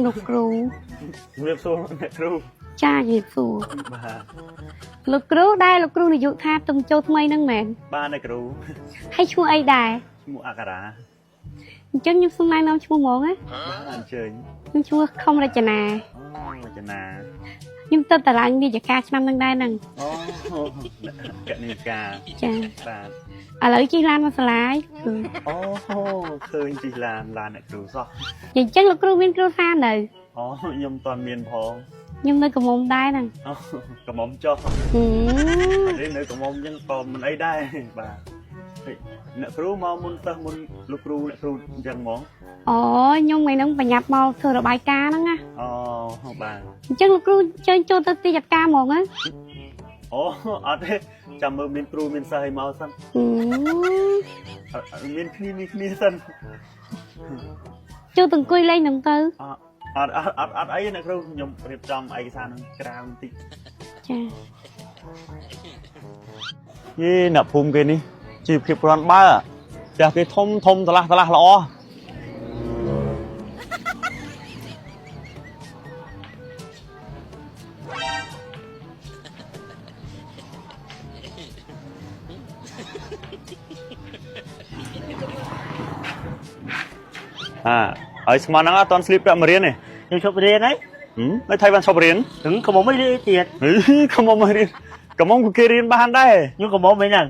លោកគ្រូ ជំរាបសួរអ្នកគ្រូ ចាជំរាបសួរ បាទ លោកគ្រូដែលលោកគ្រូនាយកថាទំចូលថ្មីហ្នឹងមែន បាទអ្នកគ្រូ ហើយឈ្មោះអីដែរ ឈ្មោះអក្សរា អញ្ចឹងខ្ញុំសុំណែនាំឈ្មោះហ្មងណា បាទអញ្ជើញ ខ្ញុំឈ្មោះខុមរចនា អូរចនា ខ្ញុំទៅតឡើងនាយិកាឆ្នាំហ្នឹងដែរហ្នឹង អូកនិកា ចា បាទ ឥឡូវជិះឡានមកសាលាយគឺ អូឃើញជិះឡានឡានអ្នកគ្រូសោះ អញ្ចឹងលោកគ្រូមានគ្រួសារនៅ អូខ្ញុំមិនទាន់មានផង ខ្ញុំនៅកំមុំដែរហ្នឹង អូកំមុំចុះ ហឹម នេះនៅកំមុំអញ្ចឹងក៏មិនអីដែរបាទហេអ្នកគ្រូមកមុនសិស្សមុនលោកគ្រូអ្នកគ្រូអញ្ចឹងហ្មង អូខ្ញុំថ្ងៃហ្នឹងបញ្ញាប់មកធ្វើរបាយការណ៍ហ្នឹងណា អូបាទ អញ្ចឹងលោកគ្រូជើញចូលទៅទីចាត់ការហ្មងណា អូអត់ទេចាំមើលមានគ្រូមានសិស្សឲ្យមកសិន ហឹម អត់អត់មានគ្នាមានគ្នាសិន ចូលទៅអង្គុយលេងហ្នឹងទៅ អត់អត់អត់អត់អីទេអ្នកគ្រូខ្ញុំរៀបចំឯកសារនឹងក្រៅបន្តិច ចា យេអ្នកភូមិគេនេះជីវភាពគ្រាន់បើផ្ទះគេធំធំឆ្លាស់ឆ្លាស់ល្អអាហើយស្មានហ្នឹងអត់តន់ស្លៀកពាក់មករៀនទេ ខ្ញុំឈប់រៀនហើយ ហឹមមិនថៃបានឈប់រៀន ហឹងកំមុំអីរៀនទៀត ហីកំមុំមករៀនកំមុំក៏គេរៀនបានដែរ ខ្ញុំកំមុំអីហ្នឹង